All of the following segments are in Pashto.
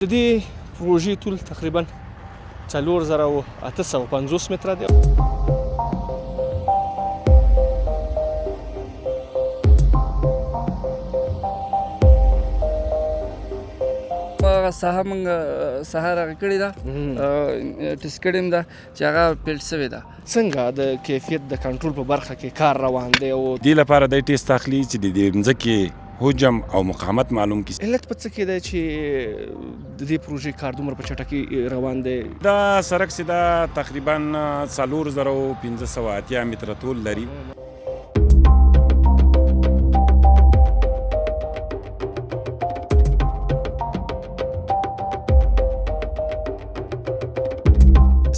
د دې پروژې طول تقریبا 4850 متره دی. هغه ساحه مونږ سهار هغه کړې ده، ټیسټ کړې هم ده چې هغه پیل شوې ده. څنګه د کیفیت د کنټرول په برخه کې کار روان دی او دې لپاره دی ټیسټ اخلي چې د دې ځمکې حجم او مقاومت معلوم کړي. علت په څه کې دی چې د دې پروژې کار دومره په چټکۍ روان دی؟ دا سرک چې دا تقریبا 4580 متره طول لري.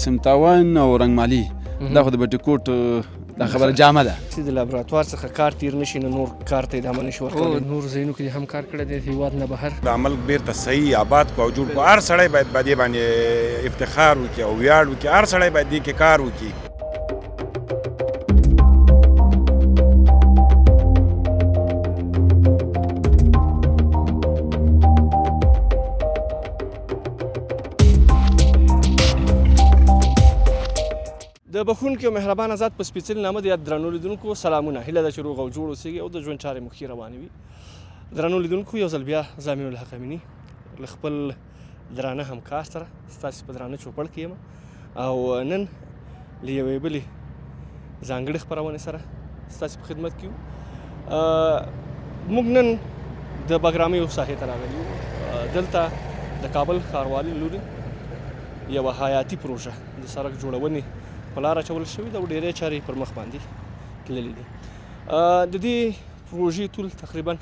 سمتاوان او رنګمالي دا خو د بټي کوټ دا خبره جامه ده چې د لابراتوار څخه کار تیر نشي نو نور کار ته ادامه نشي ورکولی. نور ځایونو کې هم کار کړی دی هیواد نه بهر. دا ملک بیرته صحیح آباد کو او جوړ کو. هر سړی باید په دې باندې افتخار وکړي او ویاړ وکړي. هر سړی باید دې کې کار وکړي. د بخښونکي او مهربان ذات په سپېڅلي نامه د یاد درنو لیدونکو سلامونه. هیله ده چې روغ او جوړ اوسېږئ او د ژوند چارې مو ښې روانې وي. درنو لیدونکو، یو ځل بیا زامین الحق امیني له خپل درانه همکار سره ستاسې په درانه چوپړ کې یم او نن له یوې بلې ځانګړې خپرونې سره ستاسې په خدمت کې یو. موږ نن د بګرامیو ساحې ته راغلي یو. دلته د کابل ښاروالي له لوري یوه حیاتي پروژه د سړک جوړونې په لار اچول شوې ده او ډېری چارې پر مخ باندې تللې دي. د دې پروژې طول تقریبا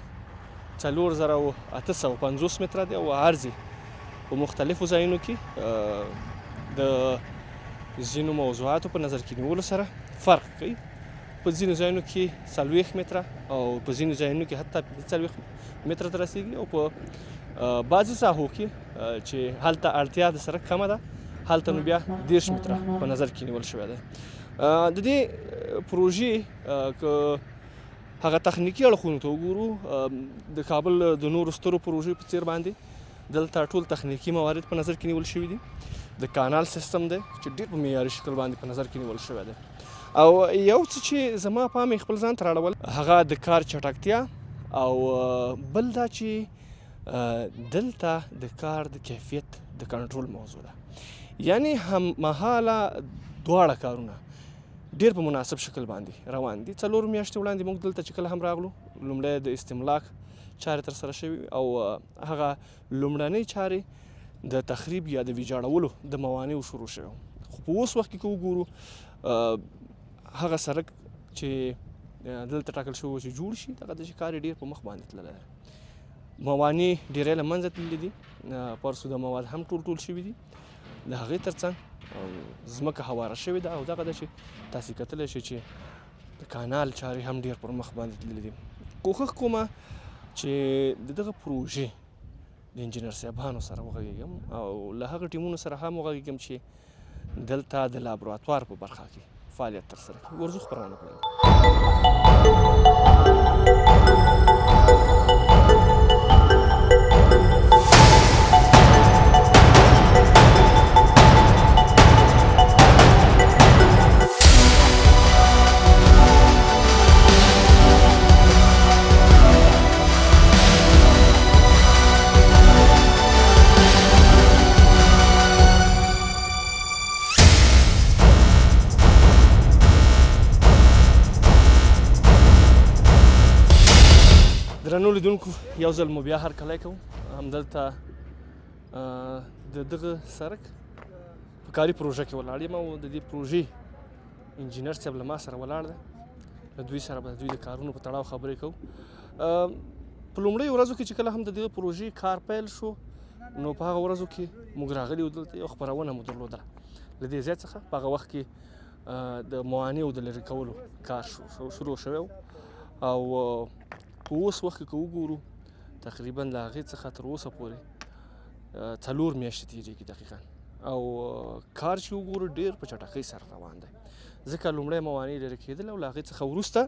4850 متره دی او عرض یې په مختلفو ځایونو کې د ځینو موضوعاتو په نظر کې نیولو سره فرق کوي. په ځینو ځایونو کې 40 متره او په ځینو ځایونو کې حتی 45 متره ته رسېږي او په بعضې ساحو کې چې هلته اړتیا د سړک کمه ده هلته نو بیا 30 متره په نظر کې نیول شوی دی. د دې پروژې که هغه تخنیکي اړخونو ته وګورو، د کابل د نورو سترو پروژو په څیر باندې دلته ټول تخنیکي موارد په نظر کې نیول شوي دي. د کانال سیستم دی چې ډېر په معیاري شکل باندې په نظر کې نیول شوی دی. او یو څه چې زما پام یې خپل ځان ته راړول هغه د کار چټکتیا او بل دا چې دلته د کار د کیفیت د کنټرول موضوع ده. یعنی هم مهاله دواړه کارونه ډېر په مناسب شکل باندې روان دي. 4 میاشتې وړاندې موږ دلته چې کله هم راغلو، لومړی د استملاک چارې ترسره شوې او هغه لومړنۍ چارې د تخریب یا د ویجاړولو د موانعو شروع شوې. خو په اوس وخت کې که وګورو، هغه سړک چې دلته ټاکل شوی و چې جوړ شي، دغه د کار یې ډېر په مخ باندې تللی دی. موانع ډېری له منځه تللي دي، پرسوده مواد هم ټول ټول شوي دي. د هغې ترڅنګ ځمکه هواره شوې ده او دغه ده چې تاسې کتلی شئ چې د کانال چارې هم ډېر پر مخ باندې تللي دي. کوښښ کوم چې د دغه پروژې د انجینر صاحبانو سره وغږېږم او له هغه ټیمونو سره هم وغږېږم چې دلته د لابراتوار په برخه کې فعالیت ترسره کړي. ورځو خپرونه پیلوو. درنو لیدونکو، یو ځل مو بیا هرکلی کوم. همدلته د دغه سړک په کاري پروژه کې ولاړ یم او د دې پروژې انجینر صاحب له ما سره ولاړ دی. له دوی سره به د دوی د کارونو په تړاو خبرې کوو. په لومړیو ورځو کې چې کله هم د دغه پروژې کار پیل شو، نو په هغه ورځو کې موږ راغلي وو دلته، یو خپرونه مو درلودله. له دې ځای څخه په هغه وخت کې د موانعو د لرې کولو کار شروع شوی و او په اوس وخت کې که وګورو تقریبا له هغې څخه تر اوسه پورې 4 میاشتې تېرېږي دقیقا، او کار چې وګورو ډېر په چټکۍ سره روان دی. ځکه لومړی موانع لرې کېدل او له هغې څخه وروسته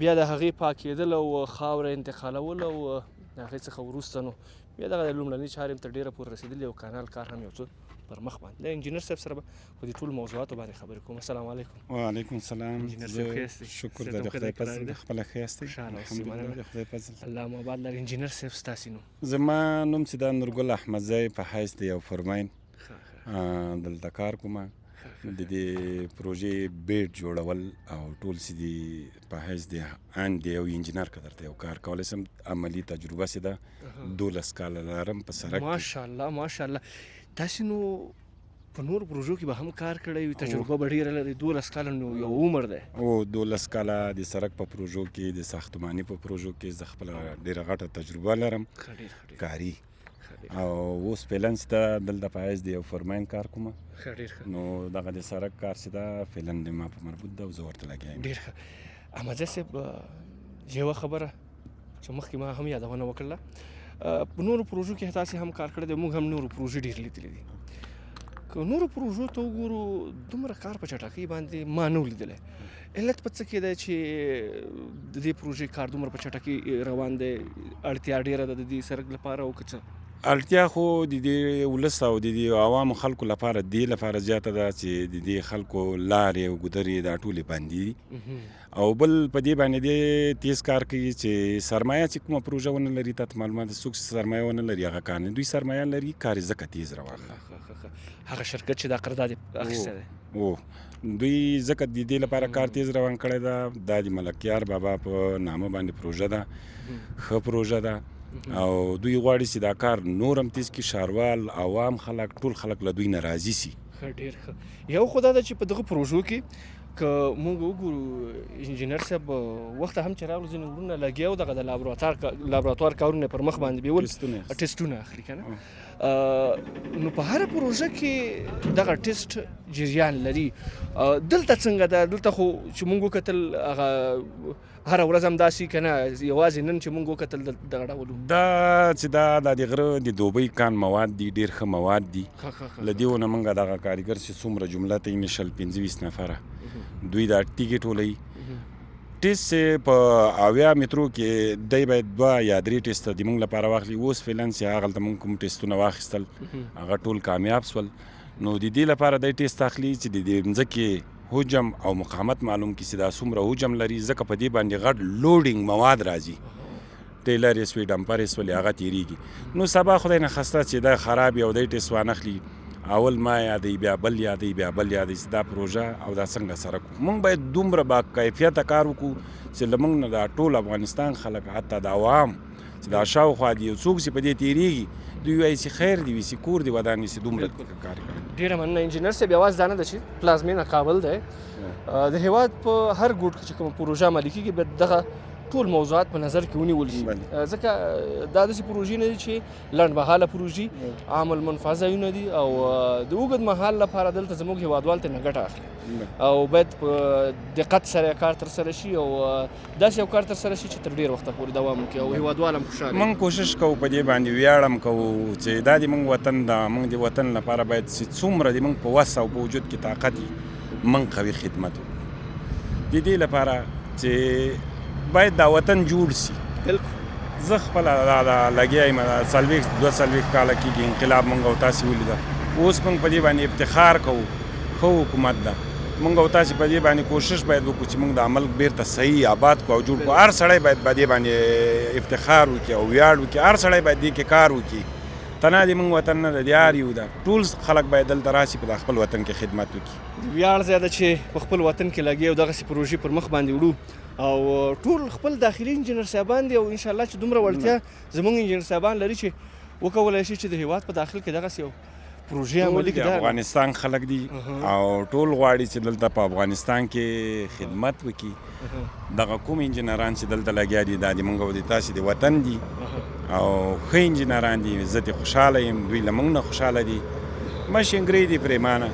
بیا د هغې پاکېدل او خاوره انتقالول او د هغې څخه وروسته نو بیا دغه لومړنۍ چارې هم تر ډېره پورې رسېدلي او کانال کار هم یو څه پر مخ باندې. له انجینر صاحب سره به په دې ټولو موضوعاتو باندې خبرې کوم. السلام علیکم. وعلیکم السلام. انجینر صاحب ښه یاستئ؟ شکر صحت ده هم د ښه خدای دی، قرار فضل دی؟ ده، خپله ښه یاستئ؟ خوشحاله اوسئ، الحمدلله مننه. د خدای فضل. الله مو آباد لري. انجینر صاحب ستاسې نوم؟ زما نوم چې دا نورګل احمدزی، په حیث د یو فرمین ښه ښه دلته کار کوم. د دې پروژې بیډ جوړول او ټول څه دي په حیث د ان د یو انجینر که درته یو کار کولی شم. عملي تجربه چې ده 12 کاله لرم په سړک کې. ماشاءالله ماشاءالله. تاسې نو په نورو پروژو کې به هم کار کړی وي، تجربه به ډېره لرئ. 12 کاله نو یو عمر دی. او 12 کاله د سړک په پروژو کې، د ساختماني په پروژو کې زه خپله ډېره غټه تجربه لرم ښه، ډېر ښه، ډېر کاري. ښه، ډېر او اوس فعلا چې ده دلته په حیث د یو فرمین کار کوم. ښه، ډېر ښه. نو دغه د سړک کار چې ده فعلا د ما په مربوط ده او زه ورته لګیا یم. ډېر ښه. احمدزی صاحب، یوه خبره چې مخکې ما هم یادونه وکړله، په نورو پروژو کې تاسې هم کار کړی دی، موږ هم نورو پروژې ډېر لیدلې دي. که نورو پروژو ته وګورو دومره کار په چټکۍ باندې ما نه و لیدلی. علت په څه کې دی چې د دې پروژې کار دومره په چټکۍ روان دی؟ اړتیا ډېره ده د دې سړک لپاره او که څه؟ اړتیا خو د دې ولس او د دې عوامو خلکو لپاره دې لپاره زیاته ده چې د دې خلکو لارې او ګودرې دا ټولې بندې دي. او بل په دې باندې دې تیز کار کوي چې سرمایه چې کومه پروژه ونه لري، تا ته معلومه ده، څوک چې سرمایه ونه لري هغه کار نه، دوی سرمایه لري، کار یې ځکه تیز روان ده. هغه شرکت چې دا قرارداد یې اخیستی دی. او دوی ځکه د دې لپاره کار تیز روان کړی ده. دا د ملکیار بابا په نامه باندې پروژه ده، ښه پروژه ده او دوی غواړي چې دا کار نور هم تیز کړي، ښاروال، عوام خلک، ټول خلک له دوی نه راضي سي. ښه، ډېر ښه. یو خو دا ده چې په دغه پروژو کې که موږ وګورو انجینر صاحب، وخت هم چې راغلو ځینې وروڼه لګیا وو دغه د لابراتوار کارونه پر مخ باندې بیول، ټیسټونه اخلي که نه. نو په هره پروژه کې دغه ټیسټ جریان لري. دلته څنګه ده؟ دلته خو چې موږ وکتل هغه هره ورځ هم داسې که نه، یوازې نن چې موږ وکتل دغه ډول و. دا چې دا د غره د دوبۍ کان مواد دي، ډېر ښه مواد دي. له دې ونه موږ دغه کاریګر چې څومره جمله ته یې 20 25 نفره دوی دا تیږې ټولوي. ټیسټ چې په 70 مترو کې دی باید 2 یا 3 ټیسټ د موږ لپاره واخلي. اوس فعلا چې هغلته موږ کوم ټیسټونه واخیستل هغه ټول کامیاب سول. نو د دې لپاره دی ټیسټ اخلي چې د دې مځکې حجم او مقامت معلوم کړي چې دا څومره حجم لري، ځکه په دې باندې غټ لوډینګ مواد راځي، ټیلر یې سوې، ډمپر یې سولې، هغه تېرېږي. نو سبا خدای نه خسته چې دا خراب یې او دی ټیسټ وانخلي، اول ما یادوي، بیا بل یادوي، بیا بل یادوي چې دا پروژه او دا څنګه سرک و. موږ باید دومره با کیفیته کار وکړو چې له موږ نه دا ټول افغانستان خلک، حتی دا عوام چې دا شاوخوا دي، یو څوک چې په دې تېرېږي دوی وایي چې خیر دې وي چې کور دې ودان وي چې دومره کار کړی. ډېره مننه انجینر صاحب. یوازې دا نه ده چې پلازمېنه کابل دی، د هېواد په هر ګوټ کې چې کومه پروژه عملي کېږي باید دغه ټول موضوعات په نظر کې ونیول شي، ځکه دا داسې پروژې نه دي چې لنډمهاله پروژې، عام المنفعه ځایونه دي او د اوږد مهال لپاره دلته زموږ هېوادوال ته نه ګټه اخلي او باید په دقت سره کار ترسره شي او داسې یو کار ترسره شي چې تر ډېر وخته پورې دوام وکړي او هېوادوال هم خوشحاله وي. موږ کوشش کوو په دې باندې ویاړم کوو چې دا د موږ وطن ده، موږ د وطن لپاره باید چې څومره د موږ په وس او په وجود کې طاقت وي موږ قوي خدمت وکړو د دې لپاره چې باید دا وطن جوړ سي. زه خپله دا لګیا یم، دا 40 42 کاله کېږي انقلاب موږ او تاسې ولیده. اوس موږ په دې باندې افتخار کوو، ښه حکومت ده. موږ او تاسې په دې باندې کوشش باید وکړو چې موږ دا ملک بېرته صحیح آباد کړو او جوړ کړو. هر سړی باید په دې باندې افتخار وکړي او ویاړ وکړي، هر سړی باید دې کې کار وکړي. تنها د موږ وطن نه ده، د هر یو ده. ټول خلک باید دلته راشي په دا خپل وطن کې خدمت وکړي. ویاړ ځای ده چې په خپل وطن کې لګي او دغسې پروژې پر مخ باندې وړو او ټول خپل داخلي انجینر صاحبان دي او انشاءالله چې دومره وړتیا زموږ انجینر صاحبان لري چې وکولای شي چې د هېواد په داخل کې دغسې یو پروژې عملي ټول د کړي. افغانستان خلک دي او ټول غواړي چې دلته په افغانستان کې خدمت وکړي. دغه کوم انجینران چې دلته لګیا دي دا د موږ او د تاسې د وطن دي او ښه انجینران دي. زه ترې خوشحاله یم، دوی له موږ نه خوشحاله دي. مشینګرۍ دي پرېمانه،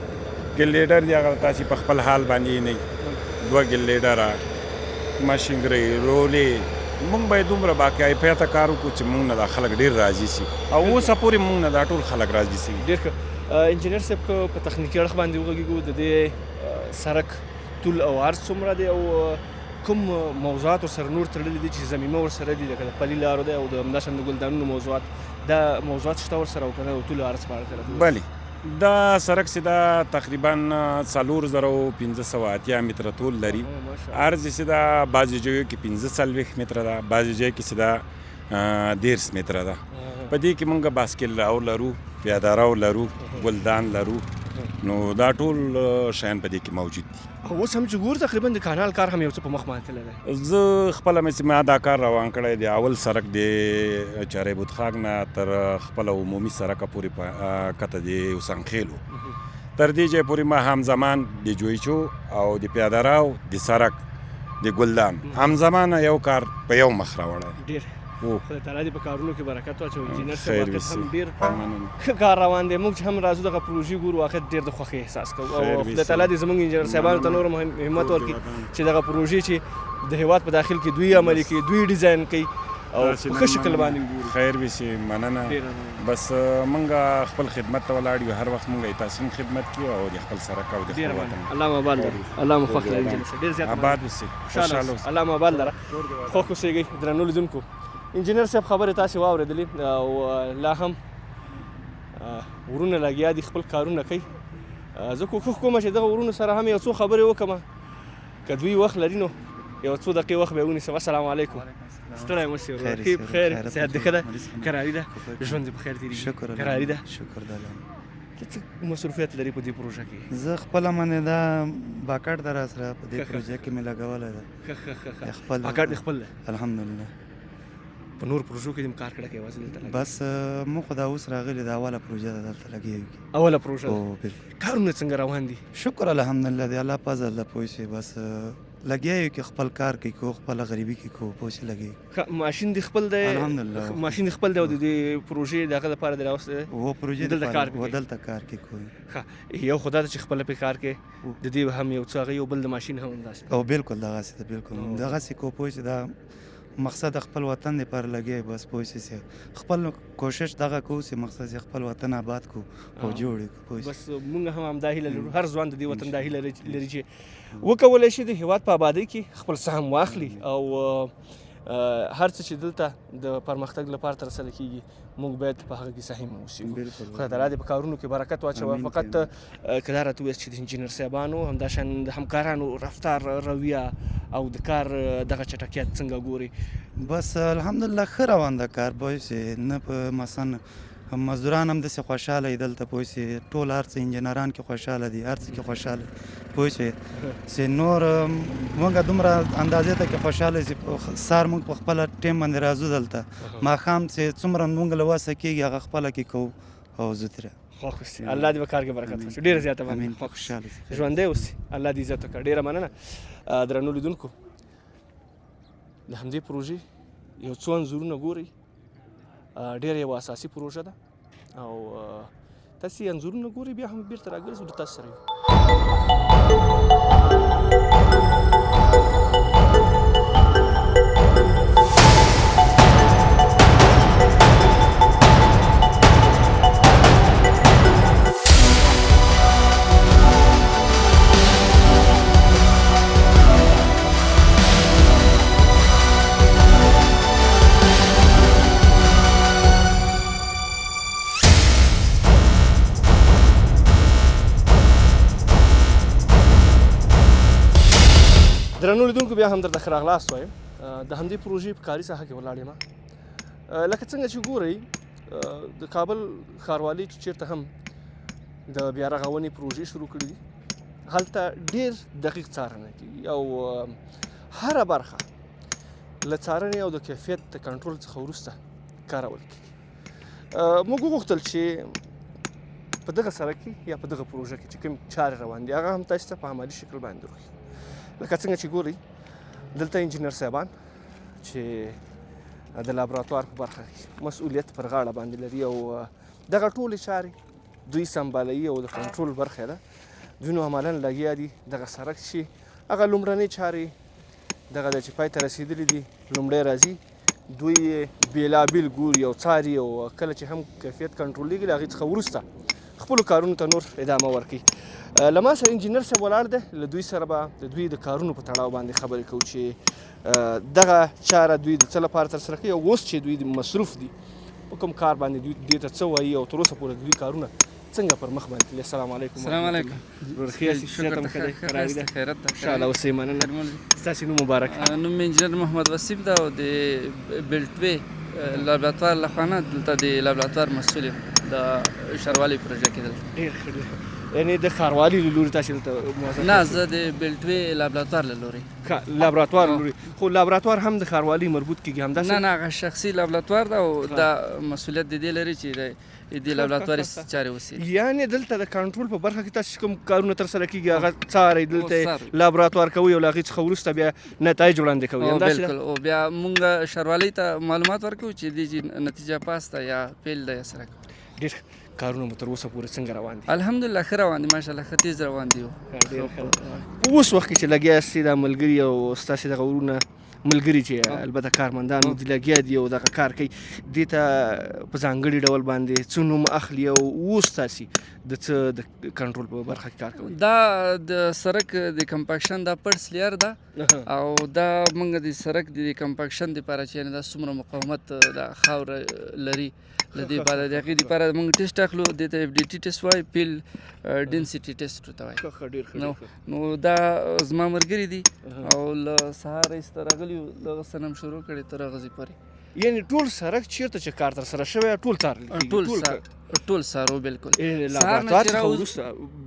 ګلډر دي هغه تاسې په خپل حال باندې نه 2 ګلډره، مشینګرۍ، رولې. موږ باید دومره باکیفیته کار وکړو چې موږ نه دا خلک ډېر راضي سي او اوسه پورې موږ نه دا ټول خلک راضي سوي. ډېر ښه. انجینر صاحب، که په تخنیکي اړخ باندې وغږېږو د دې سړک طول او عرض څومره دی او کوم موضوعات ورسره نور تړلي دي چې ضمیمه ورسره دي، لکه د پلي لارو دی او د همداشان د ګلدانونو موضوعات، دا موضوعات شته ورسره او که نه د طول عرض په اړه که راته ووایاست؟ بله، دا سرک چې دا تقریبا 4580 متره طول لري، عرض یې چې دا بعضې ځایو کې 45 متره ده، بعضې ځای کې چې دا 30 متره ده. په دې کې مونږ باسکل راو لرو، پیاده راو لرو، ګلدان لرو، نو دا ټول شیان په دې کې موجود دي. اوس هم چې ګورو تقریبا د کانال کار هم یو څه په مخ باندې تللی دی. زه خپله مې چې ما دا کار روان کړی دی، اول سرک د چارې بودخاک نه تر خپله عمومي سرکه پورې په کته د حسنخېلو تر دې ځای پورې ما همزمان د جویچو او د پیاده راو د سرک د ګلدان همزمان یو کار په یو مخ راوړی. ډېر خدای تعالی دې په کارونو کې برکت واچوي. انجینر صاحب خیر واقعیت وسي. هم ډېر مننه. ښه کار روان دی. موږ چې هم راځو دغه پروژې ګورو، واقعیت ډېر د خوښۍ احساس کوو او خیر خدای وسي. تعالی دې زموږ انجینر صاحبانو ته نور هم همت ورکړي چې دغه پروژې چې د هیواد په داخل کې دوی عملي کوي، دوی ډیزاین کوي او تاسې په ښه نه شکل مننه. باندې ګورو. خیر وسي، مننه. ډېره مننه. بس موږ خپل خدمت ته ولاړ یو، هر وخت موږ یې تاسې هم خدمت کړو او د خپل سرک او د ډېره خپل مننه. وطن. الله مو آباد لره، الله مو خوښ لره انجینر صاحب. ډېر زیات مننه. آباد اوسئ، خوشحاله خوشحاله اوسئ، اوسئ. الله مو آباد لره، خوښ اوسېږئ. درنو لیدونکو، انجینر صاحب خبرې تاسې واورېدلې او لا هم ورونه لګیا دي خپل کارونه کوي. زه کوښښ کوم چې دغه ورونو سره هم یو څو خبرې وکړم، که دوی وخت لري نو یو څو دقیقې وخت به یې ونیسم. السلام علیکم. ستړی مه شې وروره. ښه په خیر، صحت دې ښه ده، کراري ده، ژوند دې په خیر تېرېږي؟ شکر کراري ده، شکر د الله. ته څه مصروفیت لرې په دې پروژه کې؟ زه خپله باندې دا باکټ ده راسره په دې پروژه کې مې لګولی ده. ښه ښه ښه ښه. خپل باکټ دې خپل دی؟ الحمدلله. په نور پروژو کې دې هم کار کړی که یوازې دلته لګوې؟ بس موږ خو دا اوس راغلي، دا اوله پروژه ده دلته لګیا یو. اوله پروژه ده. هو بالکل. کارونه څنګه روان دي؟ شکر الحمدلله دی الله فضل ده، پوه شې بس لګیا یو کې خپل کار کې کو، خپله غریبي کې کو، پوه شې لګیا یو. ښه، ماشین دې خپل دی؟ الحمدلله. ماشین دې خپل دی او د دې پروژې د هغه لپاره دې راوستی دی؟ هو پروژې دلته دپاره، کار پې هو کوي. دلته کار کې کوي. ښه، یو خو دا ده چې خپله پې کار کوې، د دې هم یو څه هغه یو بل د ماشین هم همداسې. او بالکل دغسې ده، بالکل دغسې کو، پوه شې دا مقصد خپل وطن دپاره لګیا یو، بس پوه شې چې خپل کوشش دغه کوو چې مقصد چې خپل وطن آباد کړو او جوړ یې کړو، پوه شې. بس مونږ هم همدا هیله لرو، هر ځوان د دې وطن دا هیله لري چې وکولی شي د هیواد په آبادۍ کې خپل سهم واخلي او هر څه چې دلته د پرمختګ لپاره ترسره کېږي موږ باید په هغه کې سهیم واوسېږو. بالکل. خدای تعالی دې په کارونو کې برکت واچوه. آمین. فقط که دا راته ووایاست چې د انجینر صاحبانو همداشان د همکارانو رفتار، رویه او د کار دغه چټکیت څنګه ګوري؟ بس الحمدلله ښه روان ده کار، پوه شې نه په مثلا مزدوران هم داسې خوشحاله دي دلته، پوه شې ټول هر څه انجینران کې خوشحاله دي، هر څه کې خوشحاله دي، پوه شې چې نور موږ دومره اندازې ته کې خوشحاله چې سهار موږ په خپله ټیم باندې راځو دلته، ماښام چې څومره موږ له وسه کېږي هغه خپله کې کوو او ځو ترې. خوښ اوسې، الله دې په کار کې برکت واچوي. ډېره زیاته مننه. امین. خوښ خوشحاله اوسې، ژوندی اوسې، الله دې عزت وکړه. ډېره مننه. درنو لیدونکو، د همدې پروژې یو څو انځورونه ګورئ، ډېره یوه اساسي پروژه ده او تاسې انځورونه ګورئ، بیا هم بېرته راګرځو د تاسو سره یو. درنو لیدونکو، بیا هم درته ښه راغلاست وایم. د همدې پروژې په کاري ساحه کې ولاړ یم. لکه څنګه چې ګورئ د کابل ښاروالۍ چې چېرته هم د بیا رغونې پروژې شروع کړې دي، هلته ډېر دقیق څارنه کېږي او هره برخه له څارنې او د کیفیت د کنټرول څخه وروسته کارول کېږي. موږ وغوښتل چې په دغه سړک کې یا په دغه پروژه کې چې کوم چارې روان دي هغه هم تاسو ته په عملي شکل باندې وښیو. لکه څنګه چې ګورئ دلته انجینر صاحبان چې د لابراتوار په برخه کې مسؤلیت پر غاړه باندې لري او دغه ټولې چارې دوی سمبالوي او د کنټرول برخه ده. دوی نو عملاً لګیا دي دغه سړک چې هغه لومړنۍ چارې دغه دی چې پای ته رسېدلي دي، لومړی راځي دوی یې بېلابېل ګوري او څاري او کله چې هم کیفیت کنټرولېږي له هغې څخه وروسته خپلو کارونو ته نور ادامه ورکړي. له ما سره انجینر صاحب ولاړ دی، له دوی سره به د دوی د کارونو په تړاو باندې خبرې کوو چې دغه چاره دوی د څه لپاره ترسره کوي او اوس چې دوی مصروف دي په کوم کار باندې، دوی دې ته څه وایي او تر اوسه پورې د دوی کارونه څنګه پر مخ باندې تللي. السلام علیکم. السلام علیکم. ورور، ښه یاست؟ صحت هم ښه دی؟ قراري ده؟ خیرت ده. خوشحاله اوسئ، مننه. ستاسې نوم مبارک؟ نوم مې انجینر محمد وصیف ده او د بیلټوی لابراتوار لخوا نه دلته د لابراتوار مسؤل یم د ښاروالۍ پروژه کې دلته. ډېر ښه، ډېر ښه. یعنې د ښاروالي له لوري تاسې دلته موظف؟ نه، زه د بیلټوی لابراتوار له لوري. ښه، لابراتوار له لوري، خو لابراتوار هم د ښاروالۍ مربوط کېږي همداسې؟ نه نه، هغه شخصي لابراتوار ده او دا مسؤلیت د دې لري چې د دې لابراتوار چارې وسي. یعنې دلته د کنټرول په برخه کې تاسو کوم کارونه ترسره کیږي هغه څارئ، دلته لابراتوار کوئ او له هغې څخه وروسته بیا نتایج وړاندې کوئ، همداسې؟ بالکل، او بیا مونږ ښاروالۍ ته معلومات ورکوو چې دې نتیجه پاس ده یا فیل ده یا سره. ډېر کارونه مو تر اوسه پورې څنګه روان دي؟ الحمدلله ښه روان دي، ماشاءالله ښه تیز روان دي. په اوس وخت کې چې لګیا یاستئ، دا ملګري او ستاسې دغه ورونه ملګري چې البته کارمندان دي لګیا دي او دغه کار کوي، دې ته په ځانګړي ډول باندې څه نوم اخلي او اوس تاسې د څه د کنټرول په برخه کې کار کوئ؟ دا د سرک د کمپاکشن دا پړس لیر ده او دا موږ د سرک د کمپاکشن دپاره چې دا څومره مقاومت د خاوره لري له دې بعد د هغې دپاره موږ ټیسټ اخلو. دې ته اف ډي ټي ټیسټ وایي، فیل ډینسټي ټیسټ ورته وایي. نو دا زما ملګري دي او له سهاره ایسته راغلي یو، دغه څه نه شروع کړې تر هغه ځای پورې. یعنې ټول سرک چېرته چې کار ترسره شوی ټول څارل کېږي؟ ټول څارو، بالکل. لابراتوار څخه وروسته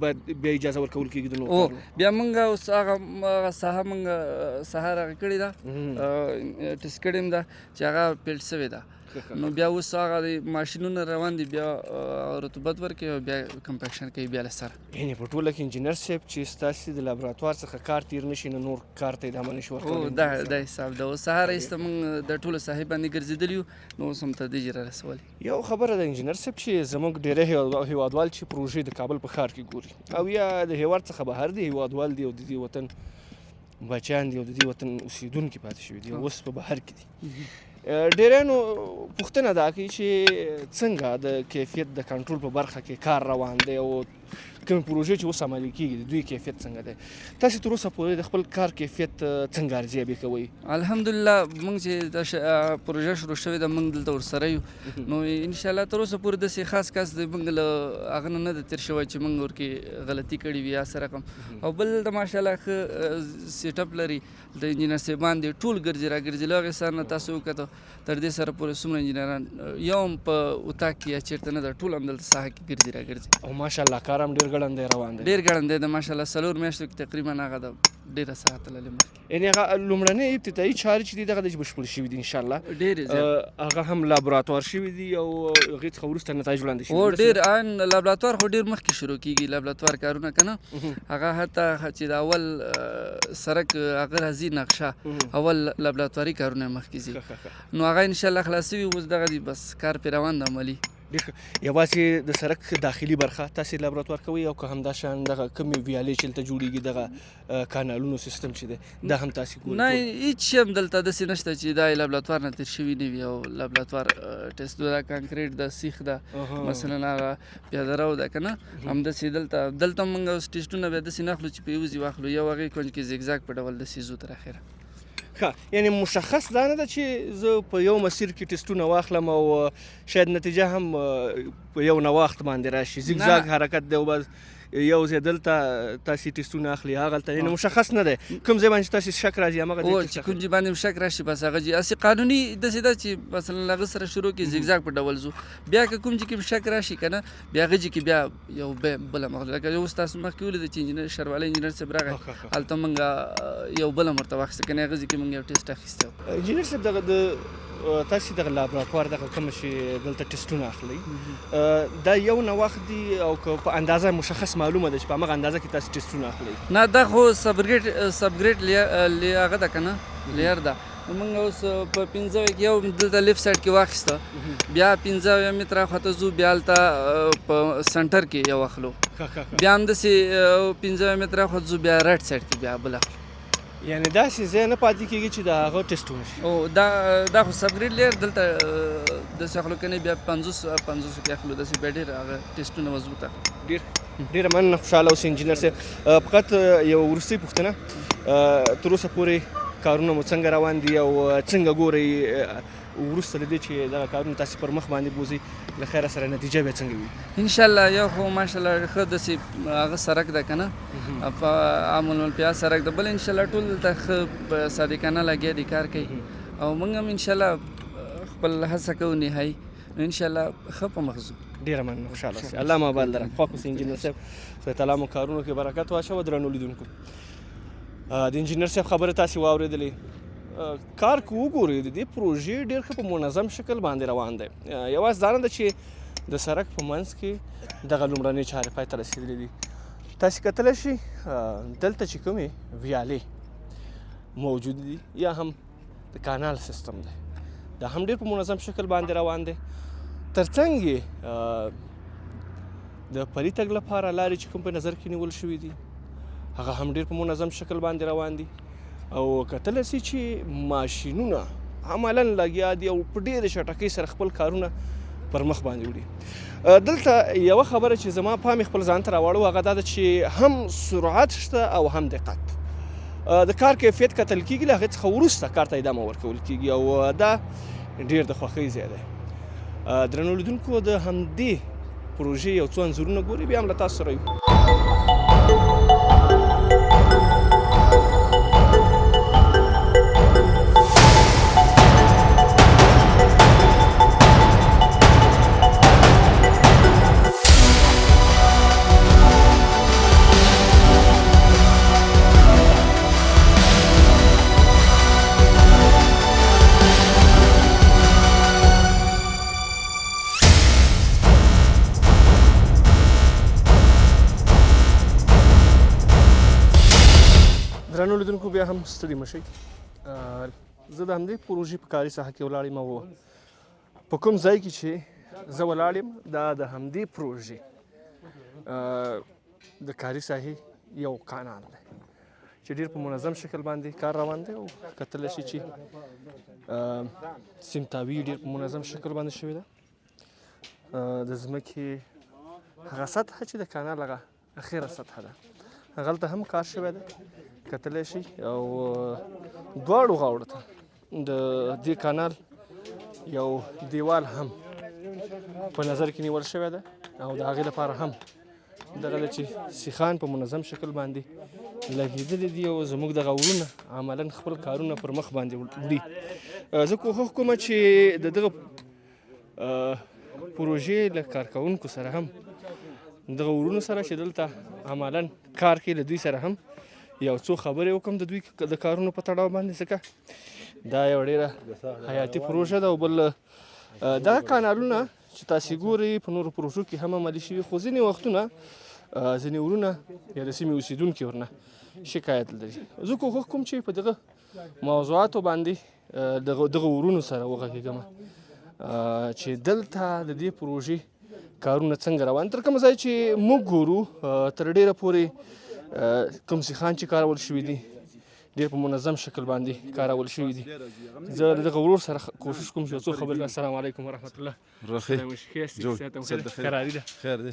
باید بیا اجازه ورکول کېږي د نورو کارونو؟ بیا موږ اوس هغه ساحه موږ سهار هغه کړې ده، ټیسټ کړې هم ده چې هغه پیل شوې ده. نو بیا اوس هغه د ماشینونه روان دي، بیا رطوبت ورکوي او بیا کمپکشن کوي بیا له سره. یعنې په ټوله کې انجینر صاحب چې ستاسې د لابراتوار څخه کار تیر نه شي نو نور کار ته ادامه نه شي ورکولی؟ دا دا حساب ده. اوس سهار ایسته موږ د ټولو ساحې باندې ګرځېدلي یو، نو اوس هم تر دې ژره رسولې. یو خبره ده انجینر صاحب چې زموږ ډېری هیوادوال چې پروژې د کابل په ښار کې ګوري او یا د هیواد څخه بهر دي، هیوادوال دي او د دې وطن بچیان دي او د دې وطن اوسېدونکي پاتې شوي دي، اوس په بهر کې دي، ډېری نو پوښتنه دا کوي چې څنګه د کیفیت د کنټرول په برخه کې کار روان دی او کومې پروژې چې اوس عملي کېږي د دوی کیفیت څنګه دی؟ تاسې تر اوسه پورې د خپل کار کیفیت څنګه ارزیابي کوئ؟ الحمدلله موږ چې دا پروژه شروع شوې ده موږ دلته ورسره یو، نو انشاءالله تر اوسه پورې داسې خاص کس د موږ له هغه نه نه دی تېر شوی چې موږ ورکې غلطي کړې وي یا څه رقم. او بل دلته ماشاءالله ښه سیټ اپ لري، د انجینر صاحبان دي ټول ګرځي راګرځي. له هغې سره نه تاسو وکتو تر دې سره پورې څومره انجینران یو هم په اتاق کې یا چېرته نه ده، ټول هم دلته ساحه کې ګرځي راګرځي. او ماشاءالله کار هم ډېر ګړندی روان دی. ډېر ګړندی دی ماشاءالله، 4 میاشتو کې تقریبا هغه ده ډېره ساحه تللې مخکې. یعنې هغه لومړنۍ ابتدایي چارې چې دي دغه د بشپړ شوي دي انشاءالله، ډېرې زیات. هغه هم لابراتوار شوي دي او هغې څخه وروسته نتایج وړاندې شوي. هو ډېر ان لابراتوار خو ډېر مخکې شروع کېږي لابراتوار کارونه که نه، هغه حتی چې د اول سرک هغه راځي نقشه، اول لابراتواري کارونه مخکې ځي، نو هغه انشاءالله خلاص شوي اوس دغه دي بس کار پرې روان دی عملي. ډېر ښه. یوازې د سرک داخلي برخه تاسې لابراتوار کوئ او که همدا شان دغه کومې ویالې چې دلته جوړېږي دغه کانالونو سیستم چې دی دا هم تاسې ګورئ؟ نه، هیڅ شی هم دلته داسې نشته چې دا یې لابراتوار نه تېر شوي نه وي او لابراتوار ټیسټ دا کانکریټ ده، سیخ ده، مثلا هغه پیاده رو ده که نه، همداسې دلته موږ اوس ټیسټونه بیا داسې نه اخلو چې په یو ځای واخلو، یو هغې کونج کې زیګزاګ په ډول داسې ځو تر اخره. ښه، یعنې مشخص دا نه ده چې زه په یو مسیر کې ټیسټونه واخلم او شاید نتیجه هم په یو نواخت باندې راشي، زیګزاګ حرکت دی او بس یو ځای دلته تاسې ټیسټونه اخلي هغلته، یعنې مشخص نه دی کوم ځای باندې چې تاسې شک راځي هماغه ځای چې کوم ځای باندې هم شک راشي بس هغه ځای هسې قانوني داسې ده چې مثلا له هغه سره شروع کړي زیګزاګ په ډول ځو، بیا که کوم ځای کې هم شک راشي که نه بیا هغه ځای کې بیا یو بله مخ، لکه اوس تاسو مخکې ولیدل چې انجینر شروالي انجینر صاحب راغی هلته موږ یو بله هم ورته واخیسته که نه هغه ځای کې موږ یو ټیسټ اخیستی و. انجینر صاحب دغه د تاسې دغه لابراتوار دغه کوم چې دلته ټیسټونه اخلئ دا یو نوښت دی او که په اندازه مشخص معلومه ده چې په هماغه اندازه کې تاسې ټیسټونه اخلئ؟ نه، دا خو سبګریډ هغه ده که نه لیر ده. موږ اوس په 5 کې یو دلته لیفت سایډ کې واخیسته، بیا 5 متره خواته ځو، بیا هلته په سنټر کې یو اخلو، بیا همداسې 5 متره خواته ځو، بیا رایټ سایډ کې بیا بل اخلو. یعنی داسې ځای نه پاتې کېږي چې د هغه ټیسټ ونشي. او دا خو سب ګریډ لیر دلته داسې اخلو که نه بیا 50 50 کې اخلو، داسې بیا ډېر هغه ټیسټونه مضبوط اخلو. ډېره مننه، خوشحاله اوسئ انجینر صاحب. فقط یوه وروستۍ پوښتنه، تر اوسه پورې کارونه مو څنګه روان دي او څنګه ګورئ وروسته له دې چې دغه کارونه تاسې پر مخ باندې بوځئ، له خیره سره نتیجه بیا څنګه وي؟ انشاءالله یو خو ماشاءالله ښه داسې هغه سرک ده که نه، په عام المنفعه سرک ده، بل انشاءالله ټول دلته ښه صادقانه لګیا دي کار کوي، او موږ هم انشاءالله خپل هڅه کوو نهایي، نو انشاءالله ښه په مخ ځو. ډېره مننه، خوشحاله اوسئ، الله مو اباد لره. خوښ اوسئ انجینر صاحب، خدای تعالی مو کارونو کې برکت واچوه. درنو لیدونکو، د انجینر صاحب خبره تاسې واورېدلې. کار که وګورئ د دې پروژې ډېر ښه په منظم شکل باندې روان دی. یوازې دا نه ده چې د سرک په منځ کې دغه لومړنۍ چارې پای ته رسېدلې دي. تاسې کتلی شئ دلته چې کومې ویالې موجود دي یا هم د کانال سیستم دی، دا هم ډېر په منظم شکل باندې روان دی. ترڅنګ یې د پلي تګ لپاره لارې چې کوم په نظر کې نیول شوي دي هغه هم ډېر په منظم شکل باندې روان دي. او کتلی شئ چې ماشینونه عملاً لګیا دي او په ډېرې چټکۍ سره خپل کارونه پر مخ باندې وړي. دلته یوه خبره چې زما پام یې خپل ځان ته راواړو هغه دا ده چې هم سرعت شته او هم دقت. د کار کیفیت کتل کېږي، له هغې څخه وروسته کار ته ادامه ورکول کېږي او دا ډېر د خوښۍ ځای دی. درنو لیدونکو، د همدې پروژې یو څو انځورونه ګوري، بیا هم له تاسو سره یو. درنو لیدونکو، بیا هم ستړي مه شئ. زه د همدې پروژې په کاري ساحه کې ولاړ یم او په کوم ځای کې چې زه ولاړ یم دا د همدې پروژې د کاري ساحې یو کانال دی چې ډېر په منظم شکل باندې کار روان دی او کتلی شئ چې سیمتاوي ډېر په منظم شکل باندې شوې ده. د ځمکې هغه سطحه چې د کانال هغه اخیره سطحه ده هغلته هم کار شوی دی، کتلی شئ. او دواړو غاړو ته د دې کانال یو دیوال هم په نظر کې نیول شوی دی او د هغې لپاره هم دغه دی چې سیخان په منظم شکل باندې لګېدلي دي او زموږ دغه ورونه عملاً خپل کارونه پر مخ باندې وړي. زه کوښښ کوم چې د دغه پروژې له کارکوونکو سره هم دغه ورونو سره چې دلته عملاً کار کوي له دوی سره هم یو څو خبرې وکړم د دوی د کارونو په تړاو باندې، ځکه دا یو ډېره حیاتي پروژه ده. او بل دغه کانالونه چې تاسې ګورئ په نورو پروژو کې هم عملي شوي، خو ځینې وختونه ځینې ورونه یا د سیمې اوسېدونکي ورنه شکایت لري. زه کوښښ کوم چې په دغه موضوعاتو باندې دغه ورونو سره وغږېږم چې دلته د دې پروژې کارونه څنګه روان. تر کومه ځای چې موږ ګورو تر ډېره پورې کوم سیخان چې کارول شوي دي ډېر په منظم شکل باندې کارول شوي دي. زه له دغه ورور سره کوشش کوم چې یو څو خبرې. السلام علیکم ورحمت الله. قراري ده،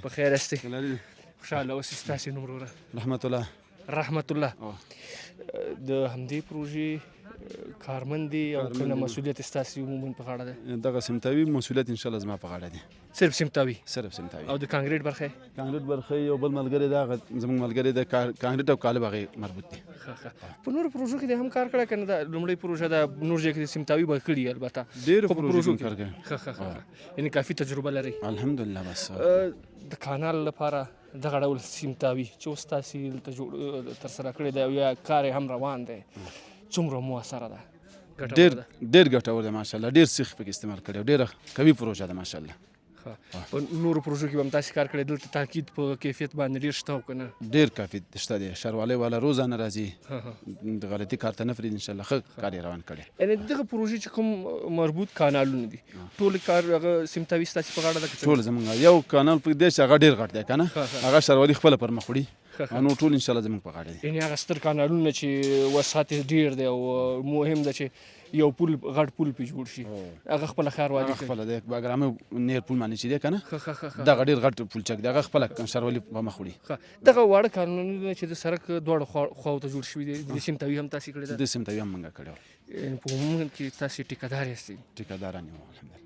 په خیر یاستئ، خوشحاله اوسئ. ستاسې نوم وروره؟ رحمت الله. رحمت الله، د همدې پروژې کارمند دی او کنه مسؤلیت ستاسې عموماً په غاړه دی؟ دغه سمتاوي مسؤلیت انشاءالله زما په غاړه دی. صرف سمتاوي؟ صرف سمتاوي. او د کانکریټ برخه؟ کانکریټ برخه یو بل ملګری ده، هغه زموږ ملګری ده، کانکریټ او قالب هغې مربوط دی. ښه ښه. په نورو پروژو کې دې هم کار کړی که نه؟ دا لومړۍ پروژه ده، نور ځای کې د سمتاوي به کړي البته. ډېرو خو په پروژو پروژو کې کار کړی. ښه ښه ښه. یعنې کافي تجربه لرئ؟ الحمدلله. بس د کانال لپاره دغه ډول سیمتاوي چې اوس تاسې دلته جوړ ترسره کړې ده او یا کار یې هم روان دی، څومره موثره ده؟ ډېر ډېر ګټور دی ماشاءالله، ډېر سیخ پکې استعمال کړی او ډېره قوي پروژه ده ماشاءالله. ښه. په نورو پروژو کې به هم تاسې کار کړی، دلته تاکید په کیفیت باندې ډېر شته او که نه؟ ډېر کافي شته دی، ښاروالۍ والا روزانه راځي، د غلطي کار ته نه پرېږدي، انشاءالله ښه کار یې روان کړی. یعنې دغه پروژې چې کوم مربوط کانالونه دي، ټول کار هغه سمتاوي ستاسې په غاړه ده که څنګه؟ ټول زمونږ یو کانال پرېږدي چې هغه ډېر غټ دی که نه، هغه ښاروالي خپله پر مخ وړي، او نور ټول انشاءالله زمونږ په غاړه دي. یعنې هغه ستر کانالونه چې وسعت یې ډېر دی او مهم ده چې یو پول غټ پول پې جوړ شي، هغه خپله ښاروالي هغه خپله دی، بګرامي نیر پول باندې چې دی که نه، دغه ډېر غټ پولچک دی، هغه خپله ښاروالي په مخ وړي. دغه واړه کانالونه چې د سړک دواړو خواو ته جوړ شوي دي، د سیمتاوي هم تاسې کړې ده؟ د سیمتاوي هم موږ کړې وه. یعنې په عموم کې تاسې ټیکهدار یاستئ؟ ټیکهداران یو الحمدلله.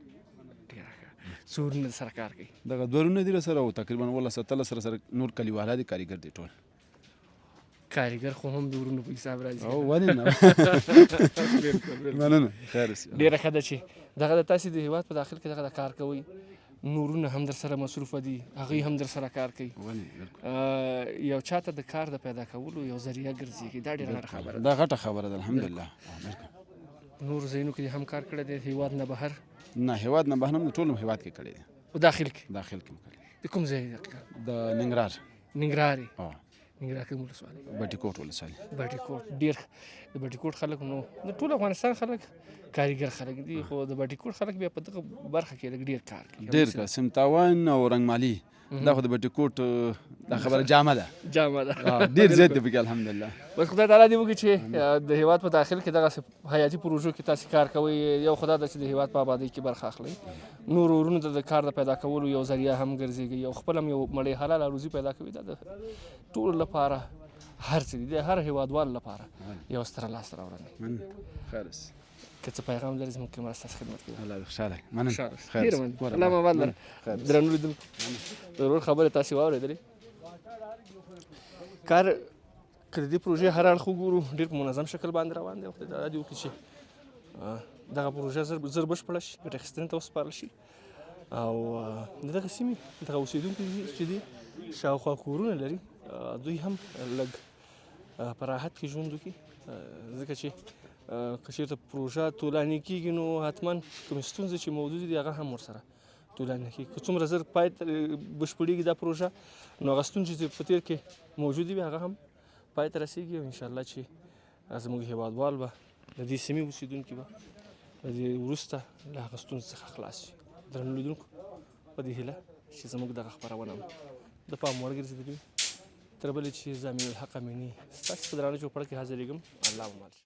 ډېره ښه. څو ورونه در سره کار کوي؟ دغه دوه ورونه دي راسره او تقریبا 17 18 سره نور کلیواله دي، کاریګر دي ټول. کاریګر خو هم د ورونو په حساب راځي. او ولې نه؟ مننه، خیر اوسې. ډېره ښه ده چې دغه د تاسې د هېواد په داخل کې دغه د کار کوئ، نورونه هم در سره مصروفه دي، هغوی هم در سره کار کوي. یو چاته د کار د پیدا کولو یو ذریعه ګرځېږي، دا ډېره غټه خبره ده. دا غټه خبره ده الحمدلله. نور ځایونو کې هم کار کړی دی، هېواد نه بهر؟ نه، هېواد نه بهر هم، ټول هېواد کې کړی دی. په داخل کې؟ داخل کې مو کړی. د کوم ځای دقیقاً؟ د ننګرهار. ننګرهار یې؟ ننګرهار کوم ولسوالۍ؟ بټي کوټ ولسوالۍ. بټي کوټ، ډېر ښه. د بټي کوټ خلک نو د ټول افغانستان خلک کاریګر خلک دي، خو د بټي کوټ خلک بیا په دغه برخه کې لږ ډېر کار کوي. ډېر کار، سمتاوان او رنګمالي، دا خو د بټي کوټ دا خبره جامه ده. جامه ده. ډېر زیات دی پکې الحمدلله. بس خدای تعالی دې وکړي چې د هېواد په داخل کې دغسې حیاتي پروژو کې تاسې کار کوئ. یو خدا ده چې د هېواد په آبادۍ کې برخه اخلئ، نورو ورونو ته د کار د پیدا کولو یو ذریعه هم ګرځېږي، یو خپل هم یو مړۍ حلاله روزي پیدا کوي. دا د ټولو لپاره هر څه دي، د هر هېوادوال لپاره یو ستره لاسته راوړنه. مننه، خیر اوسې. که څه پیغام لرئ زموږ کیمره ستاسو خدمت کوي. الله دې خوشحاله کړي. مننه. خوشحاله اوسې. خیر ډېره اوسې. مننه. ګوره، الله مو آباد لره. مننه. خیر اوسې. درنو لیدونکو، د ورور خبرې تاسې واورېدلې. کار که د دې پروژې هر اړخ وګورو ډېر په منظم شکل باندې روان دی. خدای تعالی دې وکړي چې دغه پروژه زر بشپړه شي، ګټې اخیستنې ته وسپارل شي او د دغه سیمې دغه اوسېدونکي چې دي شاوخوا کورونه لري، دوی هم لږ په راحت کې ژوند وکړي، ځکه چې که چېرته پروژه طولاني کېږي نو حتما کومې ستونزې چې موجودې دي هغه هم ورسره طولاني کېږي. که څومره زر پای ته بشپړېږي دا پروژه، نو هغه ستونزې چې په تېر کې موجودې وي هغه هم پای ته رسېږي او انشاءالله چې زموږ هېوادوال به د دې سیمې اوسېدونکي به له دې وروسته له هغه ستونزو څخه خلاص شي. درنو لیدونکو، په دې هیله چې زموږ دغه خپرونه هم د پام وړ ګرځېدلې وي. تر بلې چې زه امین الحق امیني ستاسې په درانه چوپړ کې حاضرېږم. الله مو مل شه.